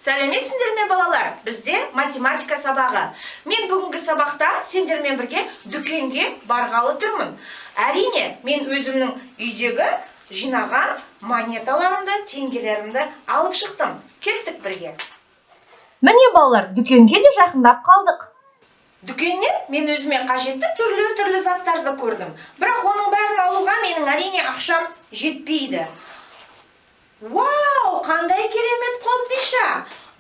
Сәлеметсіңдер ме, балалар? Бізде математика сабағы. Мен бүгінгі сабақта сендермен бірге дүкенге барғалы тұрмын. Әрине, мен өзімнің үйдегі жинаған монеталарымды, теңгелерімді алып шықтым. Кеттік бірге. Міне, балалар, дүкенге де жақындап қалдық. Дүкеннен мен өзіме қажетті түрлі-түрлі заттарды көрдім. Бірақ оның бәрін алуға менің, әрине, ақшам жетпейді. Вау, қандай керемет қобдиша!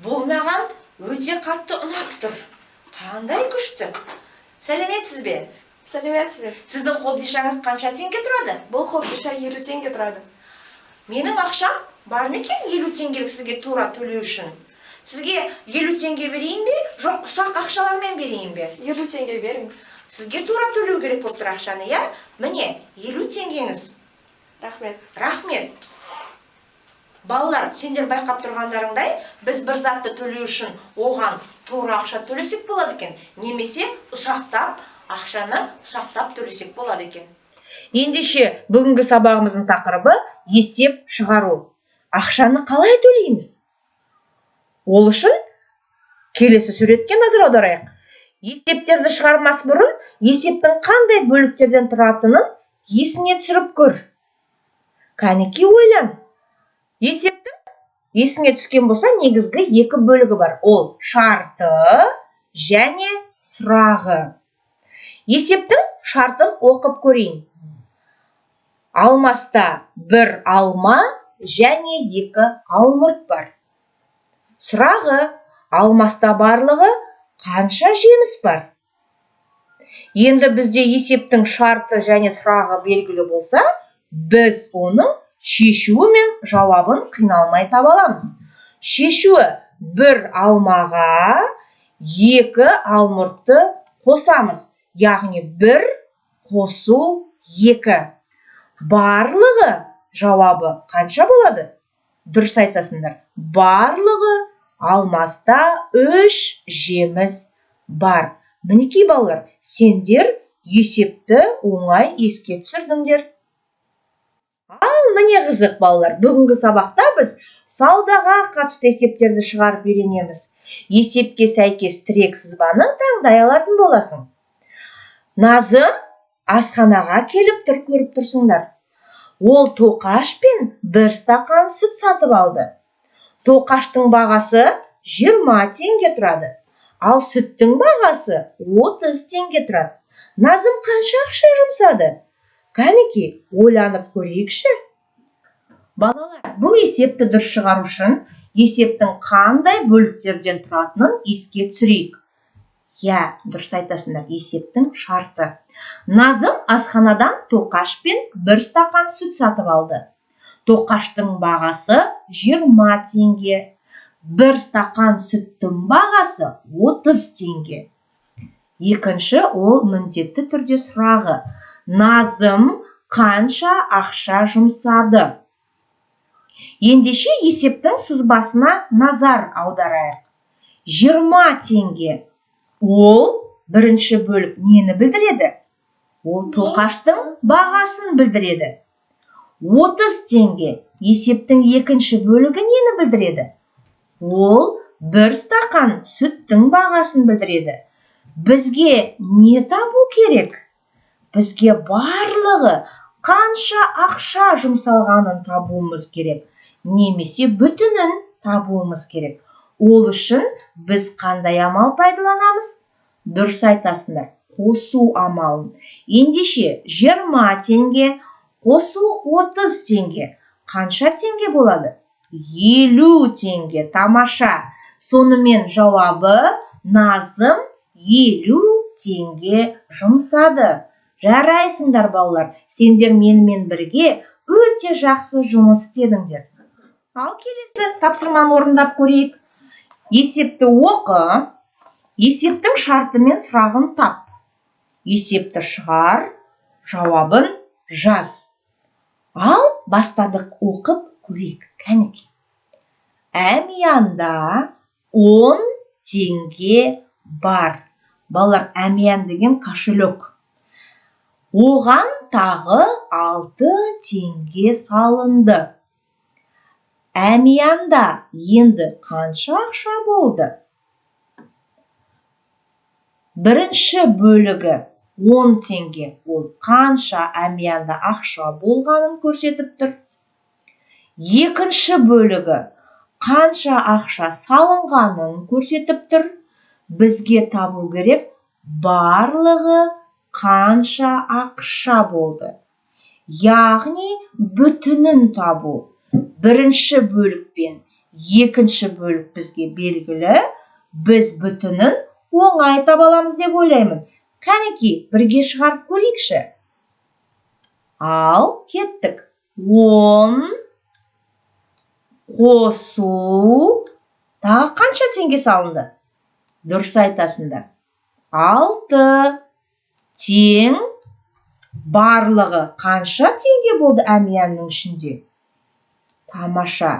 Бұл маған өте қатты ұнап тұр. Қандай күшті! Сәлеметсіз бе? Сәлеметсіз бе? Сіздің қобдишаңыз қанша теңге тұрады? Бұл қобдиша 50 теңге тұрады. Менің ақшам бар ма екен 50 теңгелік сізге тура төлеу үшін? Сізге 50 теңге берейін бе, жоқ, ұсақ ақшалармен берейін бе? 50 теңге беріңіз. Сізге тура төлеу керек болып тұр ақшаны, иә? Міне, 50 теңгеңіз. Рахмет. Рахмет. Балалар, сендер байқап тұрғандарыңдай, біз бір затты төлеу үшін оған тура ақша төлесек болады екен немесе ұсақтап, ақшаны ұсақтап төлесек болады екен. Ендеше, бүгінгі сабағымыздың тақырыбы – есеп шығару. Ақшаны қалай төлейміз? Ол үшін келесі суретке назар аударайық. Есептерді шығармас бұрын есептің қандай бөліктерден тұратынын есіңе түсіріп көр. Кәнекей, ойлан. Есептің, есіңе түскен болса, негізгі екі бөлігі бар: ол шарты және сұрағы. Есептің шартын оқып көрейін. Алмаста бір алма және екі алмұрт бар. Сұрағы: алмаста барлығы қанша жеміс бар? Енді бізде есептің шарты және сұрағы белгілі болса, біз оның шешуі мен жауабын қиналмай таба аламыз. Шешуі: бір алмаға екі алмұртты қосамыз, яғни бір қосу екі. Барлығы жауабы қанша болады? Дұрыс айтасыңдар, барлығы алмаста үш жеміс бар. Мінекей, балалар, сендер есепті оңай еске түсірдіңдер. Ал міне, қызық, балалар, бүгінгі сабақта біз саудаға қатысты есептерді шығарып үйренеміз. Есепке сәйкес тірек сызбаны таңдай алатын боласың. Назым асханаға келіп тұр, көріп тұрсыңдар. Ол тоқаш пен бір стақан сүт сатып алды. Тоқаштың бағасы 20 теңге тұрады, ал сүттің бағасы 30 теңге тұрады. Назым қанша ақша жұмсады? Кәнекей, ойланып көрейікші. Балалар, бұл есепті дұрыс шығару үшін есептің қандай бөліктерден тұратынын еске түсірейік. Иә, дұрыс айтасыңдар, есептің шарты. Назым асханадан тоқаш пен бір стақан сүт сатып алды. Тоқаштың бағасы 20 теңге, бір стақан сүттің бағасы 30 теңге. Екінші, ол міндетті түрде сұрағы: Назым қанша ақша жұмсады? Ендеше, есептің сызбасына назар аударайық. 20 теңге, ол бірінші бөлік нені білдіреді? Ол тоқаштың бағасын білдіреді. 30 теңге, есептің екінші бөлігі нені білдіреді? Ол бір стақан сүттің бағасын білдіреді. Бізге не табу керек? Бізге барлығы қанша ақша жұмсалғанын табуымыз керек немесе бүтінін табуымыз керек. Ол үшін біз қандай амал пайдаланамыз? Дұрыс айтасыңдар, қосу амалын. Ендеше, 20 теңге қосу 30 теңге қанша теңге болады? 50 теңге. Тамаша! Сонымен, жауабы: Назым 50 теңге жұмсады. Жарайсыңдар, балалар! Сендер менімен бірге өте жақсы жұмыс істедіңдер. Ал келесі тапсырманы орындап көрейік. Есепті оқы, есептің шарты мен сұрағын тап, есепті шығар, жауабын жаз. Ал бастадық, оқып көрейік. Кәнекей, әмиянда 10 теңге бар. Балалар, әмиян деген – кошелек. Оған тағы 6 теңге салынды. Әмиянда енді қанша ақша болды? Бірінші бөлігі 10 теңге, ол қанша әмиянда ақша болғанын көрсетіп тұр. Екінші бөлігі қанша ақша салынғанын көрсетіп тұр. Бізге табу керек барлығы қанша ақша болды. Яғни бүтінін табу. Бірінші бөлік пен екінші бөлік бізге белгілі, біз бүтінін оңай таба аламыз деп ойлаймын. Кәнекей, бірге шығарып көрейікші. Ал, кеттік. 10 қосу тағы қанша теңге салынды? Дұрыс айтасыңдар. 6 тең барлығы қанша теңге болды әмиянның ішінде? Тамаша,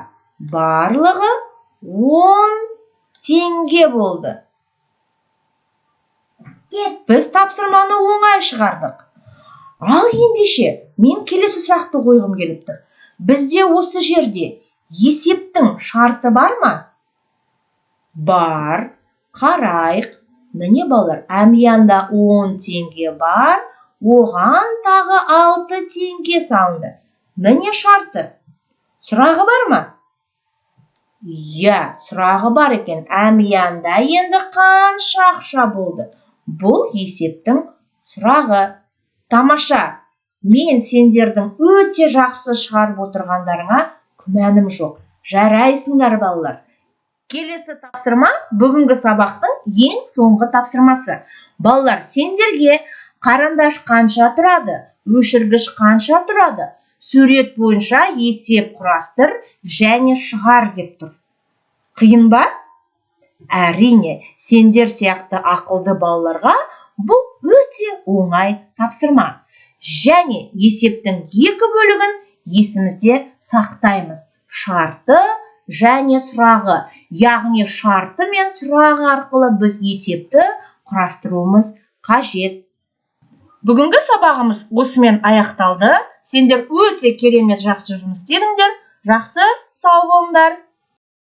барлығы 10 теңге болды. Біз тапсырманы оңай шығардық. Ал ендеше, мен келесі сұрақты қойғым келіп тұр. Бізде осы жерде есептің шарты бар ма? Бар. Қарайық. Міне, балалар, әмиянда 10 теңге бар, оған тағы 6 теңге салынды. Міне шарты. Сұрағы бар ма? Иә, сұрағы бар екен. Әмиянда енді қанша ақша болды? Бұл есептің сұрағы. Тамаша, мен сендердің өте жақсы шығарып отырғандарыңа күмәнім жоқ. Жарайсыңдар, балалар. Келесі тапсырма бүгінгі сабақтың ең соңғы тапсырмасы. Балалар, сендерге қарандаш қанша тұрады, өшіргіш қанша тұрады? Сурет бойынша есеп құрастыр және шығар деп тұр. Қиын ба? Әрине, сендер сияқты ақылды балаларға бұл өте оңай тапсырма. Және есептің екі бөлігін есімізде сақтаймыз. Шарты және сұрағы. Яғни шарты мен сұрағы арқылы біз есепті құрастыруымыз қажет. Бүгінгі сабағымыз осымен аяқталды. Сендер өте керемет жақсы жұмыс істедіңдер. Жақсы, сау болыңдар.